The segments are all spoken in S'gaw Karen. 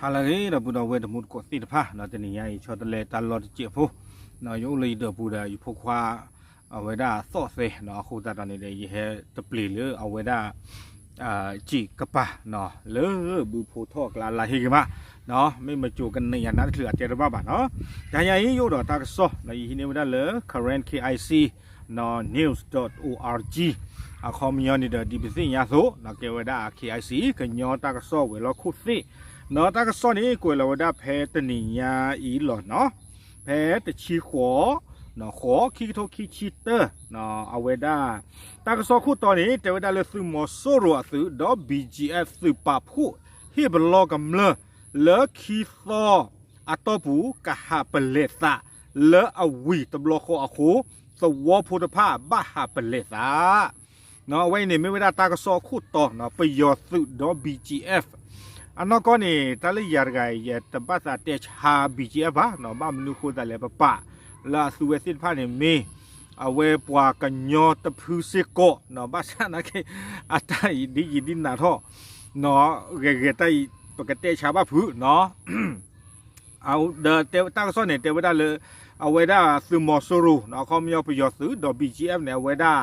ဟါလၢအဂ့ၤ ဒီပုၢ်ဒီဝဲၢ်တံၤသကိးသ့ၣ်တဖၣ်, တနံၤညါအံၤ ဆီတလဲတၢ်လီၢ်တစဲးဖိ, ယအိၣ်လၢယဒၢးပူၤဒီး ယဖိခွါ အဝဲဒၣ်သီၣ်သဲ, အဃိသတးဒီးန့ၣ်ဒီး ယဟဲတပျ့ၤလၢအဝဲဒၣ် စံးကပၤ လၢဘုဖိထီၣ်အကျါ လါဟ့ၣ်ဂ့ၤမး, မ့ၢ်မကိၤကနဲၣ်ယၤနးတချုးအတဲတဘၣ်ဘၣ်နီၤ. တနံၤညါအံၤ ယအိၣ်ဒီးတၢ်ကစီၣ် ယဟံးန့ၢ်ဝဲဒၣ်လၢ Karen K I C news dot org အခီပညီန့ၣ်ဒီး ဒ်ပသ့ၣ်ညါအသိး ကဲဝဲဒၣ် K I C ကညီတၢ်ကစီၣ်ဝဲၤလီၢ်ခိၣ်သ့ၣ်, ဒီးတၢ်ကစီၣ်န့ၣ် ကွဲးလီၤဝဲဒၣ်ဖဲတနံၤညါအံၤလီၤနီၤ, ဖဲတဆံဃိး ဃိး ခံကထိခံဆံတၢ အဝဲဒၣ် တၢ်ကစီၣ်ခိၣ်တီန့ၣ် တဲဝဲဒၣ်လၢသုးမီၤစိရိၤအသုးဒီး B G F သုးပာ်ဖှိၣ် ဟ့ၣ်ပလီၢ်ကမျၢၢ် လၢခံသီအတီၢ်ပူၤ ကဟးပလဲးသး လၢအဝံၤတဘျီဃီအဃိ သဝီဖိတဖၣ်ဘၣ်ဟးပလဲးသး အဝဲအံၤန့ၣ် မ့ၢ်ဝဲဒၣ်တၢ်ကစီၣ်အခိၣ်တီ ပယီၤသုးဒီး B G F အနီၢ်ကီၢ်န့ၣ် တၢ်လၢယၤတဂၤ ယတဘၣ်သးတဲဆါ B G F ဘၣ်, ဘၣ်မနုၤဃိသတးလဲၣ် ပပာ်လၢအသုဝဲသ့ၣ်တဖၣ်န့ၣ်မ့ၢ် အဝဲပှၤကညီတဖုစ့ၢ်ကီး, ဘၣ်ဆၣ်နာ်က့ အတၢ်အံၤဒ်ယံာ်ဒ်နးထီၣ် ဂဲၤဂဲၤတၢ်အံၤ ပကတဲဆါဘၣ်ဖုးနီၤ ဒီးတၢ်ကစီၣ်န့ၣ် တဲဝဲဒၣ်လၢ အဝဲဒၣ်သုးမီၤစိရိၤ အခီပညီပယီၤသုးဒီး B G F န့ၣ် အဝဲဒၣ်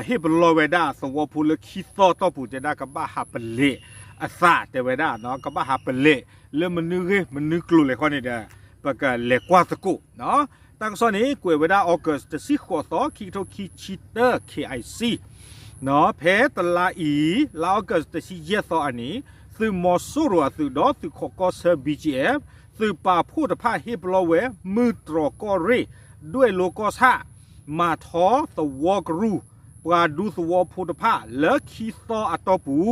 ဟ့ၣ်ပလီၢ်ဝဲဒၣ်သဝီဖိလၢခံသီတီၢ်ပူၤ တဲဒၣ်ကဘၣ်ဟးပလဲးအသး တဲဝဲဒၣ် ကဘၣ်ဟးပလဲး လၢမနုၤဂ့ၢ်မနုၤကျိၤလဲၣ်ဃီန့ၣ်ဒီး ပကလဲၤကွၢ်သကိး တၢ်ကစီၣ်န့ၣ် ကွဲးဝဲဒၣ် August တဆံဃိးသီ ခံကထိခံဆံတၢ K I C ဖဲတလါအံၤ လါ August တဆံယဲၢ်သီအနံၤ သုးမီၤစိရိၤအသုးဒီးသုးခိးကီၢ်ဆၢ B G F သုးပာ်ဖှိၣ်တဖၣ်ဟ့ၣ်ပလီၢ်ဝဲ မုၢ်တြီၤကီၢ်ရ့ၣ် ဒွဲၣ်လိကီၢ်ဆၣ် မၤထီသဝီကရူၢ် ပှၤဒူသဝီဖိတဖၣ် လၢခံသီအတီၢ်ပူၤ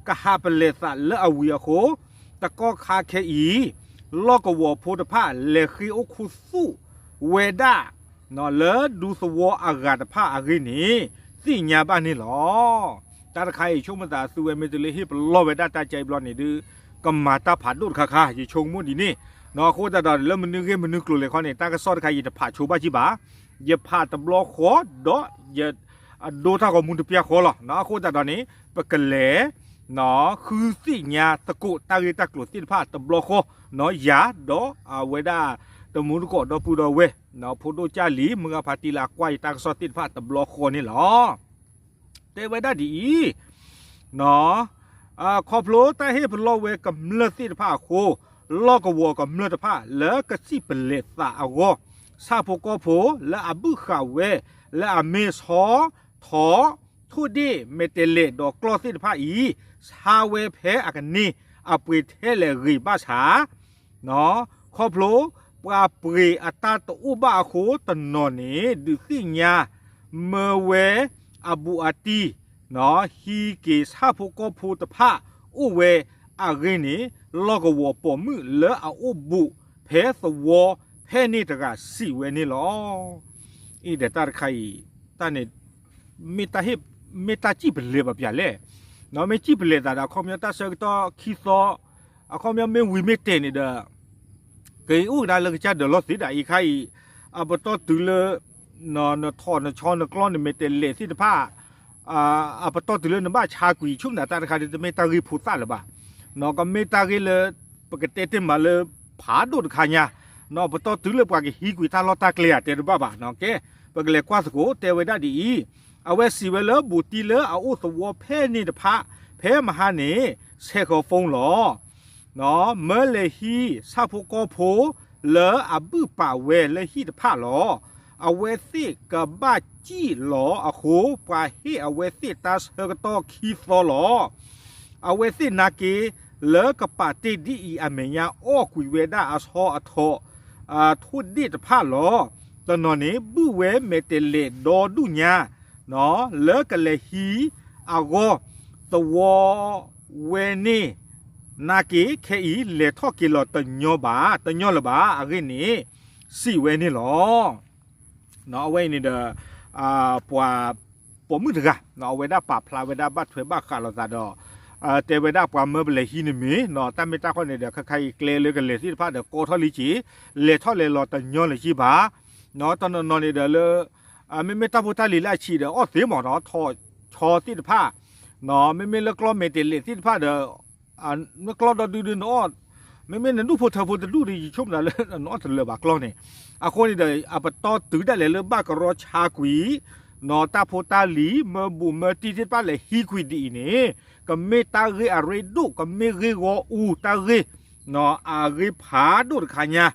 ကဟးပလဲးသးလၢအဝံၤအဃိ တကီၢ်ခါခဲအံၤ လီၢ်ကဝီၤဖိတဖၣ် လဲၤဃ့အိၣ်ခူသူၣ်ဝဲဒၣ် လၢဒူသဝီအဂၤတဖၣ်အဂ့ၢ်န့ၣ် သ့ၣ်ညါဘၣ်န့ၣ်လီၤ. တၢ်တခါအံၤ ဆိကမိၣ်သးသုဝဲမ့ၢ်တုၤလၢဟ့ၣ်ပလီၢ်ဝဲဒၣ်တၢ်ကဲအံၤဘျီန့ၣ်ဒီး ကမၤတၢ်ဖးဒိၣ်တခါခါ ယဆိကမိၣ်ဒ်န့ၣ် အဃိသတးဒီး လၢမနုၤဂ့ၢ်မနုၤကျိၤလဲၣ်ခီန့ၣ် တၢ်ကစီၣ်တခါအံၤ ယတဖးဆိဘၣ်ကံဘၣ်, ယဖးတဘျီဃီ ဒီးယ အဒိတၢ်ဂီၤမူတပျၢ်ဃီလီၤ. အဃိသတးဒီးန့ၣ် ပကလဲၤ ဃုသ့ၣ်ညါသကိးတၢ်ဂ့ၢ်တၢ်ကျိၤသ့ၣ်တဖၣ်တဘျီဃီ ယၤဒီးအဝဲဒၣ် တမူတကိးဒီပုၢ်ဒီဝဲၢ် ဖိဒိၣ်ကၢ်လံၤ မုၢ်ဂၤဖးတံၢ်လၢအကွၢ်ယတၢ်ကစီၣ်သ့ၣ်တဖၣ်တဘျီဃီန့ၣ်လီၤ. တဲဝဲဒၣ်ဒ်အံၤ ခီဖျိတၢ်ဟ့ၣ်ပလီၢ်ဝဲကမျၢၢ်သ့ၣ်တဖၣ်အဃိ လီၢ်ကဝီၤကမျၢၢ်တဖၣ်လၢကစံၣ်ပလဲးသးအဂီၢ် ဆၣ်ဖိကီၢ်ဖိလၢအဘုၣ်ဃာ်ဝဲ လၢအမ့ၢ်ဆီ ထိး ထိၣ်ဒ့ၣ် မဲာ်တဲးလဲးဒီးကျီၢ်သ့ၣ်တဖၣ်အံၤ ဆါဝဲဖဲအကန့ၢ် အပှ့ၤထဲလဲၣ်ဂ့ၤဘၣ်ဆၣ် ခီဖျိပှၤပှ့ၤအတၢ်တအိၣ်ဘၣ်အဃိ တနီၤန့ၣ် ဒုးသ့ၣ်ညါ မၢဝဲအဘူးအတံၢ် ဟံးက့ၤဆၣ်ဖိကီၢ်ဖိတဖၣ်အိၣ်ဝဲအဂ့ၢ်န့ၣ် လီၢ်ကဝီၤပိာ်မုၣ်လၢအအိၣ်ဘူးဖဲသဝီဖဲန့ၣ်တဂၤစံးဝဲန့ၣ်လီၤ. အံၤဒီးတၢ်တခါအံၤ တၢ်န့ၣ် မ့ၢ်တၢ်စံၣ်ပလဲးပှၤပျၢ်လဲၣ်, မ့ၢ်စံၣ်ပလဲးသးဒီး အခီပညီတၢ်ဆၢကတီၢ်ခံသီ အခီပညီမ့ၢ်ဝံၤမ့ၢ်တဲာ်န့ၣ်ဒီး ကအိၣ်ကဒါလၢကစၢ်ဒၢးလီၢ်သ့ဒၣ်အံၤခါအံၤ အပတီၢ်တုၤလၢ နထီၣ်နဆီနကျီၢ်နမဲာ်တဲးလဲးသ့ၣ်တဖၣ် အပတီၢ်တုၤလၢနဘၣ်ဆါကွံာ် ဆိကမိၣ်တၢ်တခါဒ်တမ့ၢ်တၢ်ဂ့ၢ်ဖိသၣ်လၢၤဘၣ်, ကမ့ၢ်တၢ်ဂ့ၢ်လၢ ပကတဲတ့ၢ်မးလၢ ဖးဒိၣ်တခါညါ, ပတီၢ်တုၤလၢပှၤကဟံးကွံာ်တၢ်လီၢ်တၢ်ကျဲဧါ တဲတဘၣ်ဘၣ်, ကဲ ပကလဲၤကွၢ်သကိး တဲဝဲဒၣ်ဒ်အံၤ, အဝဲစံးဝဲလၢဘူးတံၢ်လၢအအိၣ်သဝီဖဲန့ၣ်တဖၣ် ဖဲမဟါန့ၣ် ဆဲးဃီၤ phone လီၤ မၢလဲၤဟံးဆၣ်ဖိကီၢ်ဖိ လၢအဘုၣ်ပာ်ဝဲလၢဟံၣ်တဖၣ်လီၤ. အဝဲသ့ၣ်ကဘၣ်စံၣ်လီၤအဃိ ပှၤဟ့ၣ်အဝဲသ့ၣ်တၢ်ဆၢကတီၢ်ခံသီလီၤ. အဝဲသ့ၣ်နာ်က့ၤ လၢကပာ်တ့ၢ်ဒ်အံၤအမဲာ်ညါ အီၣ်ကွံာ်ဝဲဒၣ်အဆီအထိး ထိၣ်ဒ့ၣ်တဖၣ်လီၤ. တနီၤန့ၣ် ဘုၣ်ဝဲမဲာ်တဲးလဲးဒီဒူၣ်ညါ လၢကလဲၤဟံးအဂီၢ် သဝီဝဲန့ၣ် နာ်က့ၤ ခဲအံၤ လဲၤထီၣ်က့ၤလီၤတညီဘၣ်, တညီလၢၤဘၣ် အဂ့ၢ်န့ၣ် စံးဝဲန့ၣ်လီၤ. အဝဲအံၤန့ၣ်ဒီး ပှၤပိာ်မုၣ်တဂၤ အဝဲဒၣ်ပာ်ဖျါဝဲဒၣ်ဘၣ်ထွဲဘၣ်ဃးလိာ်သးဒီး တဲဝဲဒၣ်ပှၤမၢပလဲၤဟံးန့ၣ်မ့ၢ် တၢ်မ့ၢ်တၢ်ဃီန့ၣ်ဒီး ခဲခါအံၤကျဲလၢကလဲၤသ့ၣ်တဖၣ်ဒီးကီထီၣ်လံက့ၤ လဲၤထီၣ်လဲၤလီၤတညီလၢၤက့ၤဘၣ် တနီၤနီၤန့ၣ်ဒီးလၢ မ့မ့ၢ်တၢ်ဖိတၢ်လံၤလၢအဆံးဒီးအီၣ်သ့မးနီၤ ထိးဆီသ့ၣ်တဖၣ် မ့မ့ၢ်လၢကျီၢ်မဲာ်တဲးလဲးသ့ၣ်တဖၣ်ဒီး နကျီၢ်ဒီဒုဒုနအီၣ် မ့မ့ၢ်နဒူၣ်ဖိထၢဖိတဒူၣ်ဒီး ယဆိကမိၣ်လၢနအီၣ်တလၢာ်ဘၣ်ကျီန့ၣ်. အဃိန့ၣ်ဒီး အပတီၢ်တုၤဒၣ်လဲာ်လၢဘၣ်ကရီဆါကွံာ် နီၢ်တၢ်ဖိတၢ်လံၤ မၢဘူၣ်မၢတံၢ်သ့ၣ်တဖၣ်လဲၤဟံးကွံာ်ဒ်အံၤန့ၣ် ကမ့ၢ်တၢ်ဂ့ၢ်အရ့ဒိၣ် ကမ့ၢ်ဂ့ၢ်ဂီၢ်အူတၢ်ဂ့ၢ် နီၢ် အဂ့ၢ်ဖးဒိၣ်တခါညါ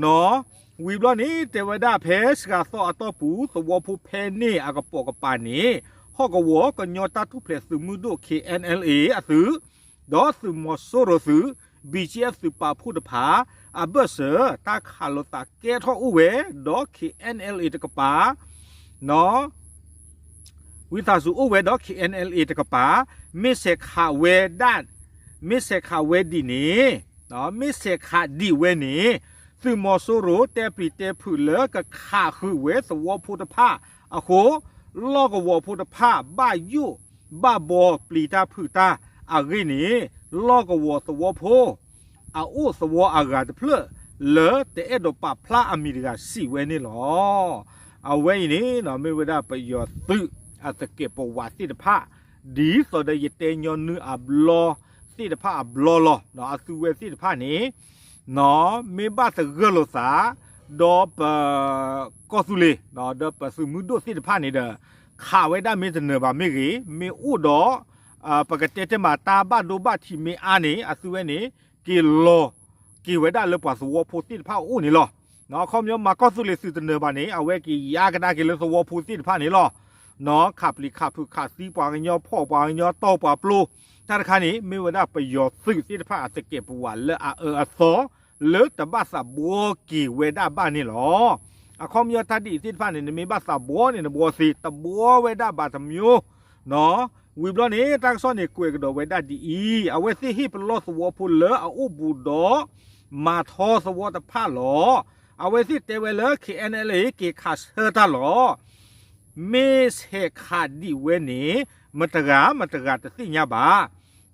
နီၢ်. ဝံၤဘျီန့ၣ် တဲဝဲဒၣ်ဖဲစှၤသီအတီၢ်ပူၤ သဝီဖိဖဲန့ၣ်အကပိာ်ကပၤန့ၣ် ဟီၣ်ကဝီၤကညီတၢ်ထူၣ်ဖျဲးသုးမုၢ်ဒိၣ် K N L A အသုး ဒီးသုးမီၤစိရိၤသုး B G F သုးပာ်ဖှိၣ်တဖၣ် အဘၢၣ်စၢၤ တၢ်ခးလိာ်သးကဲထီၣ်အိၣ်ဝဲ ဒီး K N L A တကပၤ နီၢ် ဝံသးစူၤအိၣ်ဝဲဒီး K N L A တကပၤ မ့ၢ်ဆဲးခးဝဲဒၣ် မ့ၢ်ဆဲးခးဝဲဒ်န့ၣ် မ့ၢ်ဆဲးခးဒ်ဝဲန့ၣ် သုးမီၤစိရိၤတဲပျံၤတဲဖုးလၢကခးဃုာ်ဝဲသဝီဖိတဖၣ်အဃိ လီၢ်ကဝီၤဖိတဖၣ်ဘၣ်ယိၣ်ဘၣ်ဘှီပျံၤတၢ်ဖုးတၢ်အဂ့ၢ်န့ၣ် လီၢ်ကဝီၤသဝီဖိ အအိၣ်သဝီအဂၤတဖျၢၣ် လၢတအဲၣ်ဒိးပာ်ဖျါအမံၤတဂၤစံးဝဲန့ၣ်လီၤ. အဝဲအံၤန့ၣ် မ့ၢ်ဝဲဒၣ်ပယီၤသုးအသကဲးပဝးသ့ၣ်တဖၣ် ဒ်သိးဒီးယတဲညီနုၢ်အဘျီသ့ၣ်တဖၣ်အဘျီလီၤ. အသုဝဲသ့ၣ်တဖၣ်န့ၣ် မ့ၢ်ဘၣ်သဂၢၢ်လိာ်သး ဒီးပ ကီၢ်သူလ့ၤ ဒီးပသုးမုၢ်ဒိၣ်သ့ၣ်တဖၣ်န့ၣ်ဒီး ခးဝဲဒၣ်မ့ၢ်တနၢၤဘၣ်မ့ၢ်ဂ့ၤ မ့ၢ်အိၣ်ဒီး ပကတဲတဲမးတၢ်ဘၣ်ဒိဘၣ်ထံးမ့ၢ်အါန့ၣ် အသုဝဲန့ၣ် က့ၤလီၤက့ၤဝဲဒၣ်လၢပှၤသဝီဖိသ့ၣ်တဖၣ်အအိၣ်န့ၣ်လီၤ. အခီပညီမ့ၢ်ကီၢ်သူလ့ၤသုးတနၢၤဘၣ်န့ၣ် အဝဲက့ၤယါကဒါက့ၤလၢသဝီဖိသ့ၣ်တဖၣ်န့ၣ်လီၤ. ခးပျံၤခးဖုးခးသံပှၤကညီဖှီၣ်ပှၤကညီတီၢ်ပှၤပျိ တၢ်တခါန့ၣ် မ့ၢ်ဝဲဒၣ်ပယီၤသုးသ့ၣ်တဖၣ်အသကဲးပဝးလၢအအၢအသီ လၢတဘၣ်သးဘှီက့ၤဝဲဒၣ်ဘၣ်န့ၣ်လီၤ. အခီပညီတၢ်ဒ်အံၤသ့ၣ်တဖၣ်န့ၣ် နမ့ၢ်ဘၣ်သးဘှီန့ၣ် နဘှီသ့ တဘှီဝဲဒၣ်ဘၣ်တမံၤ ဝံၤဘျီန့ၣ် တၢ်ကစီၣ်န့ၣ်ကွဲးကဒီးဝဲဒၣ်ဒ်အံၤ အဝဲသ့ၣ်ဟ့ၣ်ပလီၢ်သဝီဖိလၢအအိၣ်ဘူးဒီး မၤထီသဝီတဖၣ်လီၤ. အဝဲသ့ၣ်တဲဝဲလၢ K N L A က့ၤခးဆၢတၢ်လီၤ. မ့ၢ်ဆဲးခးဒံးဝဲန့ၣ် မတဂၤမတဂၤတသ့ၣ်ညါဘၣ်.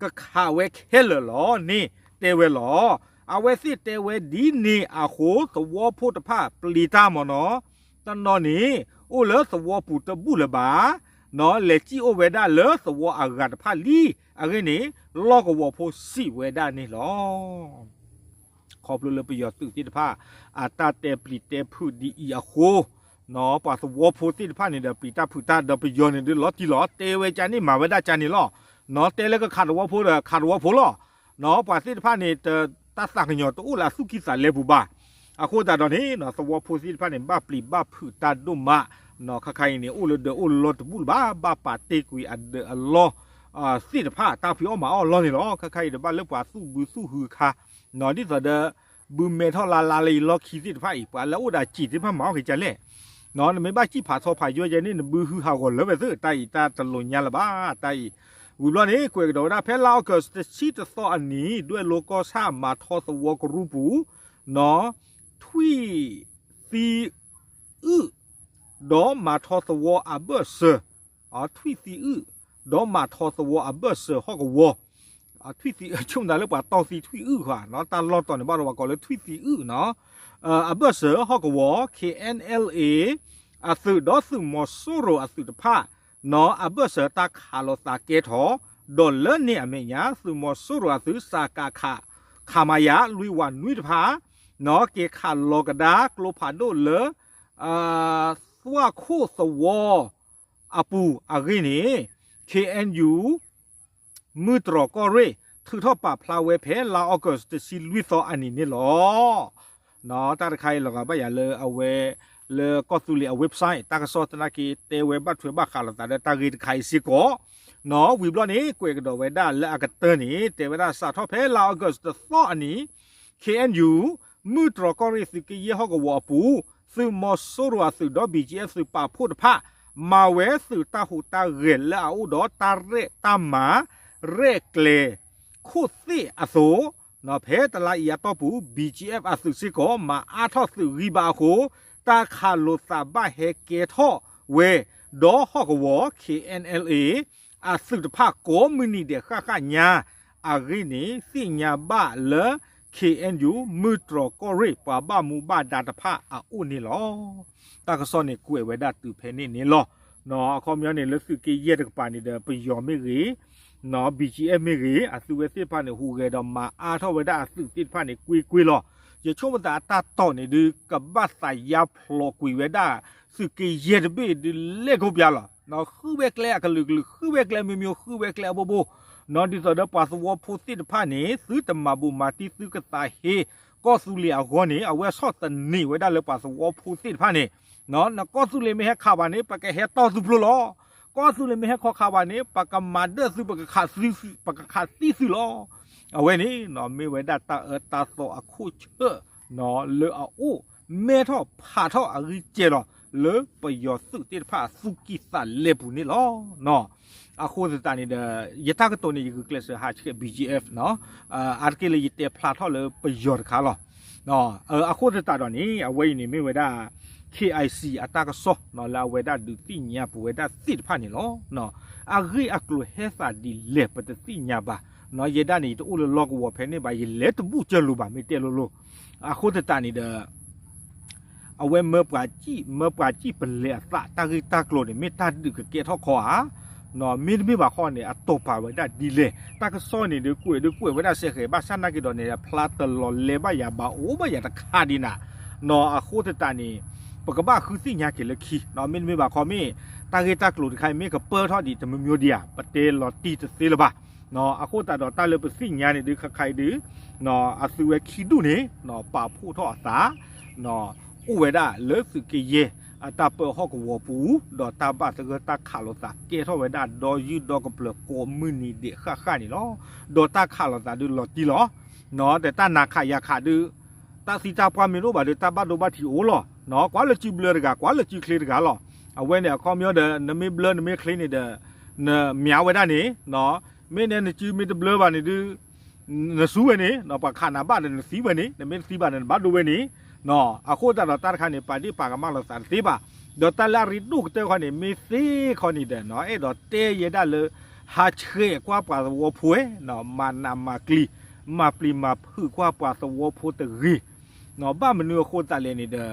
ကခးဝဲခဲလၢာ်လီၤန့ၣ်တဲဝဲလီၤ. အဝဲသ့ၣ်တဲဝဲဒ်န့ၣ်အဃိ သဝီဖိတဖၣ်ပျံၤတၢ်မ့ၢ်နီၤ တနီၤန့ၣ် အိၣ်လၢသဝီပူၤတဘူၣ်လၢၤဘၣ်, နီၢ် လဲၤစံၣ်အိၣ်ဝဲဒၣ်လၢသဝီအဂၤတဖၣ်လံ. အဂ့ၢ်န့ၣ် လီၢ်ကဝီၤဖိစံးဝဲဒၣ်န့ၣ်လီၤ. ခီဖျိလၢပယီၤသုးသ့ၣ်တဖၣ် အတၢ်တဲပျံၤတဲဖုးဒ်အံၤအဃိ, နီၢ် ပှၤသဝီဖိသ့ၣ်တဖၣ်န့ၣ်ဒီး ပျံၤတၢ်ဖုးတၢ်ဒီးပယီၤန့ၣ်ဒုးလီၤတံၢ်လီၤ. တဲဝဲကန့ၣ် မၤဝဲဒၣ်ကန့ၣ်လီၤ. နီၢ် တဲလၢကခးသဝီဖိဒီးခးသဝီဖိလီၤ. နီၢ် ပှၤသ့ၣ်တဖၣ်န့ၣ် တၢ်သးကညီၤတအိၣ်လၢအသူၣ်ကံၢ်သးလဲပူၤဘၣ်. အဃိသတးဒီးန့ၣ် နီၢ် သဝီဖိသ့ၣ်တဖၣ်န့ၣ် ဘၣ်ပျံၤဘၣ်ဖုးတၢ်ဒိၣ်မး, နီၢ် ခါခါအံၤန့ၣ် အိၣ်လၢဒၢးအိၣ်လၢလီၢ်တဘူၣ်လၢၤဘၣ်, ဘၣ်ပာ်တ့ၢ်ကွံာ်အဒၢးအလီၢ် သ့ၣ်တဖၣ် တၢ်ဖံးအီၣ်မၤအီၣ်အလီၢ်န့ၣ်လီၤ. ခါခါအံၤဒီးဘၣ်လၢပှၤသူၣ်ဘုသူၣ်ဟုအခါ, နီၢ် ဒ်သိးဒီး ဘုမဲထီၣ်လါလါလၢယလီၢ်ခံသ့ၣ်တဖၣ်အံၤ ပှၤလၢအအိၣ်ဒီးစံာ်သ့ၣ်တဖၣ်မၤအီၣ်က့ၤကလဲၣ်. နီၢ် နမ့ၢ်ဘၣ်စံၣ်ဖးထီဖးယိၣ်ယဲန့ၣ် နဘုဟုဟးဂီၤလၢာ်ဝဲသ့ၣ် တၢ်အံၤတၢ်တလိာ်ညါလၢၤဘၣ် တၢ်အံၤ. ဝံၤဘျီန့ၣ် ကွဲးကဒီးဝဲဒၣ် ဖဲလါအီကူးတဆံတသီအနံၤ ဒွဲၣ်လိၤကီၢ်ဆၣ်မၤထီသဝီကရူၢ်ပူၤ, နီၢ် ထွံၣ်သံ အုၣ်, ဒီးမၤထီသဝီအဘၢၣ်စၢၤ, ထွံၣ်သံအုၣ်, ဒီးမၤထီသဝီအဘၢၣ်စၢၤဟီၣ်ကဝီၤ, ထွံၣ်သံ ဆိကမိၣ်သးလၢပှၤတီၢ်သံထွံၣ်အုၣ်ဧါ, တၢ်လီၢ်တီၤန့ၣ်ဘၣ်ဒီးပှၤကိးလၢထွံၣ်သံအုၣ်နီၤ, အဘၢၣ်စၢၤဟီၣ်ကဝီၤ K N L A အသုးဒီးသုးမီၤစိရိၤအသုးတဖၣ် နီၤ အဘၢၣ်စၢၤတၢ်ခးလိာ်သးကဲထီၣ်, ဒီးလၢန့ၣ်အမဲာ်ညါ သုးမီၤစိရိၤအသုး စကခ ခမရ လွံၢ်ဝးနွံတဖၣ် နီၤ က့ၤခးလီၤကဒါကျိဖးဒိၣ်လၢ သွၣ်ခိၣ်သဝီအပူၤအဂ့ၢ်န့ၣ် K N U မုၢ်တြီၤကီၢ်ရ့ၣ် ထုးထီၣ်ပာ်ဖျါဝဲဖဲလါအီကူး တဆံလွံၢ်သီအနံၤန့ၣ်လီၤ. နီၤ တၢ်တခါအံၤလီၤဂာ်ဘၣ်ယၤလၢအဝဲ လၢကီၢ်သူလ့ၤအ website တၢ်ကစီၣ်သနာ်က့ တဲဝဲဘၣ်ထွဲဘၣ်ဃးလိာ်သးဒီးတၢ်ဂ့ၢ်တခါအံၤစ့ၢ်ကီး, နီၤ ဝံၤဘျီန့ၣ် ကွဲးကဒီးဝဲဒၣ်လၢအကတၢၢ်န့ၣ် တဲဝဲဒၣ်စးထီၣ်ဖဲလါအီကူးတသီအနံၤ K N U မုၢ်တြီၤကီၢ်ရ့ၣ်သုးက့ယဲၢ်ဟီၣ်ကဝီၤအပူၤ သုးမီၤစိရိၤအသုးဒီး B G F သုးပာ်ဖှိၣ်တဖၣ် မၤဝဲသုးတၢ်ဟူးတၢ်ဂဲၤလၢအအိၣ်ဒီးတၢ်ရဲၣ်တၢ်မၤ ရဲၣ်ကျဲၤခိၣ်သ့ၣ်အသိး, နီၤဖဲတလါအံၤအတီၢ်ပူၤ B G F အသုးစ့ၢ်ကီး မၤအါထီၣ်သုးဂံၢ်ဘါအဃိ တၢ်ခးလိာ်သးဘၣ်ဟဲကဲထီၣ်ဝဲ ဒီးဟီၣ်ကဝီၤ K N L A အသုးတဖၣ်ကိးမုၢ်နံၤဒဲးဃၣ်ဃၣ်ညါ အဂ့ၢ်န့ၣ် သ့ၣ်ညါဘၣ်လၢ K N U မုၢ်တြီၤကီၢ်ရ့ၣ် ပှၤဘၣ်မူဘၣ်ဒါတဖၣ်အအိၣ်န့ၣ်လီၤ. တၢ်ကစီၣ်န့ၣ်ကွဲးဝဲဒၣ်တုၤဖဲန့ၣ်န့ၣ်လီၤ. နီၤ အခီပညီန့ၣ် လၢသုးက့ယဲၢ်တကပၤန့ၣ်ဒီး ပယီၤမ့ၢ်ဂ့ၤ, BGF မ့ၢ်ဂ့ၤ အသုးဝဲသ့ၣ်တဖၣ်န့ၣ် ဟူးဂဲၤဒီးမၤအါထီၣ်ဝဲဒၣ်အသုးသ့ၣ်တဖၣ်န့ၣ် ကွ့ၢ်ကွ့ၢ်လီၤ. ယဆိကမိၣ်သးအတၢ်တီၢ်န့ၣ်ဒုး ကဘၣ်သးယါဖျိးကွံာ်ဝဲဒၣ် သုးက့ယဲၢ်တဘ့ၣ်ဒုးလဲၣ်ကိးပျးလီၤ. ဃုဝဲကျဲအကလုာ်ကလုာ် ဃုဝဲကျဲမ့ၢ်မ့ၢ် ဃုဝဲကျဲအဘိဘိ ဒ်သိးဒီးပှၤသဝီဖိသ့ၣ်တဖၣ်န့ၣ် သုတမၤဘူးမၤတံၢ် သုကသးဟ့ ကီၢ်သူလ့ၤအဂီၢ်န့ၣ် အဝဲဆီၣ်သနံးဝဲဒၣ်လၢပှၤသဝီဖိသ့ၣ်တဖၣ်န့ၣ် နကီၢ်သူလ့ၤမ့ၢ်ဟဲခးဘၣ်န့ၣ် ပကဟဲတီၢ်သုဖျိလီၤ. ကီၢ်သူလ့ၤမ့ၢ်ဟဲခီခးဘၣ်န့ၣ် ပကမၤဒၢၣ်သု ပကခးသံသုလီၤ. အဝဲန့ၣ် မ့ၢ်ဝဲဒၣ်တၢ်အၢတၢ်သီအခိၣ်ဆၢၣ် လၢအအိၣ် မဲထီၣ်ဖးထီၣ်အဂံၢ်စဲးလီၤ လၢပယီၤသုးသ့ၣ်တဖၣ်အသူၣ်ကံၢ်သးလဲပူၤန့ၣ်လီၤ. အဃိသတးန့ၣ်ဒီး ယတၢ်ကတိၤန့ၣ် ယဂုာ်ကျဲးစၢးဟးဆှဲး BGF အါတက့ၢ်လၢယတဲဖျါထီၣ်လၢပယီၤတခါလီၤ. အဃိသတးဒီးန့ၣ် အဝဲအံၤန့ၣ်မ့ၢ်ဝဲဒၣ် KIC အတၢ်ကစီၣ် လၢအဝဲဒၣ်ဒုးသ့ၣ်ညါပဝဲဒၣ်သ့ၣ်တဖၣ်န့ၣ်လီၤ. အဂ့ၢ်အကျိၤဟဲသးဒ်လဲၣ် ပတသ့ၣ်ညါဘၣ်. ယဲဒၣ်န့ၣ် ယတအိၣ်လၢလီၢ်ကဝီၤဖဲန့ၣ်ဘၣ် ယလဲၤတဘူၣ်ကၢၢ်လိၤဘၣ် မ့ၢ်တဲလိၤလိၤ. အဃိသတးန့ၣ်ဒီး အဝဲမၢပှၤစံၣ် မၢပှၤစံၣ်ပလဲၤအသး တၢ်ဂ့ၢ်တၢ်ကျိၤန့ၣ် မ့ၢ်တၢ်ဒုးကကဲထီၣ်ခီဧါ. မ့တမ့ၢ်ဘၣ်ခီန့ၣ် အတီၢ်ပာ်ဝဲဒၣ်ဒ်လဲၣ်. တၢ်ကစီၣ်န့ၣ်ဒီး ကွဲးဒီးကွဲးဝဲဒၣ်စဲဃဲး ဘၣ်ဆၣ်နာ်က့ၤဒီးန့ၣ် ဖျါတလီၤလဲဘၣ်ယၤ ဘၣ်အိၣ်ဘၣ်ယၤတခါဒံးနၤ. အဃိသတးန့ၣ် ပကဘၣ်ဃုသ့ၣ်ညါက့ၤလၢခံ မ့တမ့ၢ်ဘၣ်ခီမ့ၢ် တၢ်ဂ့ၢ်တၢ်ကျိၤတခါအံၤ မ့ၢ်ကပၢၢ်ထီၣ်ဒံးတမံၤမံၤဒံးဧါ ပတဲလီၤတံၢ်တသ့လၢၤဘၣ်. အဃိသတးဒီးတၢ်လၢပသ့ၣ်ညါန့ၣ်ဒုး ခါခါအံၤဒုး အသုးဝဲခံဒူၣ်န့ၣ် ပာ်ဖှိၣ်ထီၣ်အသး အိၣ်ဝဲဒၣ်လၢသုးက့ယဲၢ် အတၢ်ပၢဟီၣ်ကဝီၤပူၤ ဒီးတၢ်ဘၣ်သဂၢၢ်တၢ်ခးလိာ်သးကဲထီၣ်ဝဲဒၣ်ဒီယုၢ်ဒီကပျၢၤကိးမုၢ်နံၤဒဲးဃၣ်ဃၣ်န့ၣ်လီၤ. ဒီးတၢ်ခးလိာ်သးဒုးလီၤတံၢ်လီၤ. ဒီးတၢ်နးခးယၤခးဒုး တၢ်သံတၢ်ပှၢ်မ့ၢ်တအိၣ်ဘၣ်ဒီး တၢ်ဘၣ်ဒိဘၣ်ထံးအိၣ်လီၤ. ကွၢ်လၢစုဘျၢတဂၤ ကွၢ်လၢစုချ့တဂၤလီၤ. အဝဲန့ၣ်အခီပညီဒီး နမ့ၢ်ဘျၢနမ့ၢ်ချ့န့ၣ်ဒီး နမၠးဝဲဒၣ်န့ၣ် မ့ၢ်နဲနစုမ့ၢ်တဘျၢဘၣ်န့ၣ်ဒုး နစူဝဲန့ၣ် ပှၤခးနၤဘၣ်ဒီးနသံဝဲန့ၣ် နမ့ၢ်တသံဘၣ်န့ၣ် နဘၣ်ဒိဝဲန့ၣ်. အဃိသတးဒီးတၢ်တခါန့ၣ် ပာ်ဒ့ၣ်ပာ်ကမၣ်လိာ်သးတသ့ဘၣ်. ဒီးတၢ်လၢအရ့ဒိၣ်ကတၢၢ်ခီန့ၣ် မ့ၢ်သ့ခီန့ၣ်ဒီး အဲၣ်ဒိးတဲယဲဒၣ်လၢ ဟးဆှဲးကွၢ်ပှၤသဝီဖိဝဲ မၤနးမၤကျံၤ မၤပျံၤမၤဖုးကွၢ်ပှၤသဝီဖိတဂ့ၤ. ဘၣ်မနုၤအဃိသတးလဲၣ်န့ၣ်ဒီး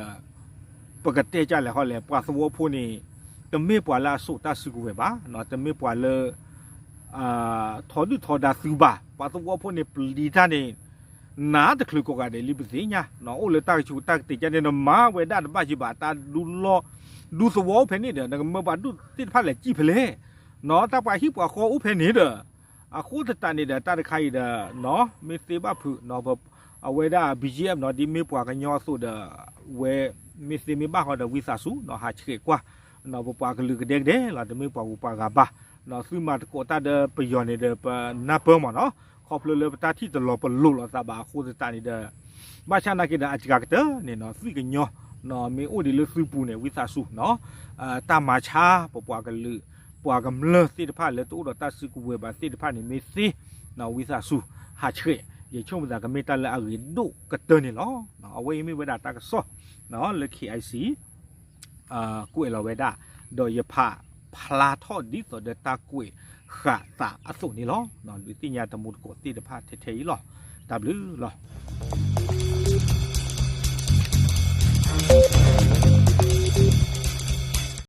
ပကတဲကၢ်လဲၣ်ဃီလဲၣ် ပှၤသဝီဖိန့ၣ် တမ့ၢ်ပှၤလၢအစိာ်တၢ်စုကဝဲၤဘၣ်, တမ့ၢ်ပှၤလၢ ထီဒုၣ်ထီဒါသုဘၣ်. ပှၤသဝီဖိန့ၣ် ပျံၤတၢ်န့ၣ် နးတချုးကိးဂၤဒဲးလံပသ့ၣ်ညါ, အိၣ်လၢတၢ်ကဆူးတၢ်ကတ့ၤကၢ်န့ၣ် နမၤဝဲဒၣ်တဘၣ်ယံၤဘၣ် တၢ်ဒူလီၢ် ဒူသဝီအိၣ်ဖဲန့ၣ်ဒီး နကမၢပှၤဒူၣ်သ့ၣ်တဖၣ်လဲၤစံၣ်ဖဲလဲၣ်, တၢ်ပှၤဟံၣ်ပှၤဃီအိၣ်ဖဲန့ၣ်ဒီး အဃိသတးန့ၣ်ဒီး တၢ်တခါအံၤဒီး မ့ၢ်သ့ဘၣ်ဖုး အဝဲဒၣ် BGF နီၤ ဒ်မ့ၢ်ပှၤကညီအသိးဒီး ဝဲ မ့ၢ်သ့မ့ၢ်ဘၣ်ဃီဒီး ဝံသးစူၤ ဟးဆှဲးကွၢ် ပပှၤကလုာ်ကဒဲကဒဲလီၤ, တမ့ၢ်ပှၤဂုၤပှၤဂၤဘၣ်. သုမၤသကိးတၢ်ဒီးပယီၤန့ၣ်ဒီး ပနၢ်ပၢၢ်မးနီၤ, ခီဖျိလၢပတၢ်ထံၣ်တလီၤပလိာ်လိာ်သးဘၣ်အဃိသတးန့ၣ်ဒီး ဘၣ်ဆၣ်နာ်က့ဒီး အစှၤကတၢၢ်န့ၣ်နီၤ သွံၣ်ကညီ မ့ၢ်အိၣ်ဒံးလၢသုပူၤန့ၣ် ဝံသးစူၤ တၢ်မၤဆါ ပပှၤကလုာ် ပှၤကမျၢၢ်သ့ၣ်တဖၣ်လၢတအိၣ်ဒီးတၢ်စုကဝဲၤဘၣ်သ့ၣ်တဖၣ်န့ၣ် မ့ၢ်သ့ ဝံသးစူၤ ဟးဆှဲး, ယဆိကမိၣ်သးကမ့ၢ်တၢ်လၢအဂ့ၤဒိၣ်ကတၢၢ်န့ၣ်လီၤ. အဝဲအံၤမ့ၢ်ဝဲဒၣ်တၢ်ကစီၣ် လၢ KIC ကွဲးလီၤဝဲဒၣ်, ဒီးယဖးဖျါထီၣ်ဒ်သိးဒီးတၢ်ကွဲးဃာ်သးအသိးန့ၣ်လီၤ. ဒုးသ့ၣ်ညါတမူတကိးသ့ၣ်တဖၣ်ထဲထဲအံၤလီၤ. တၢ်ဘျုးလီၤ.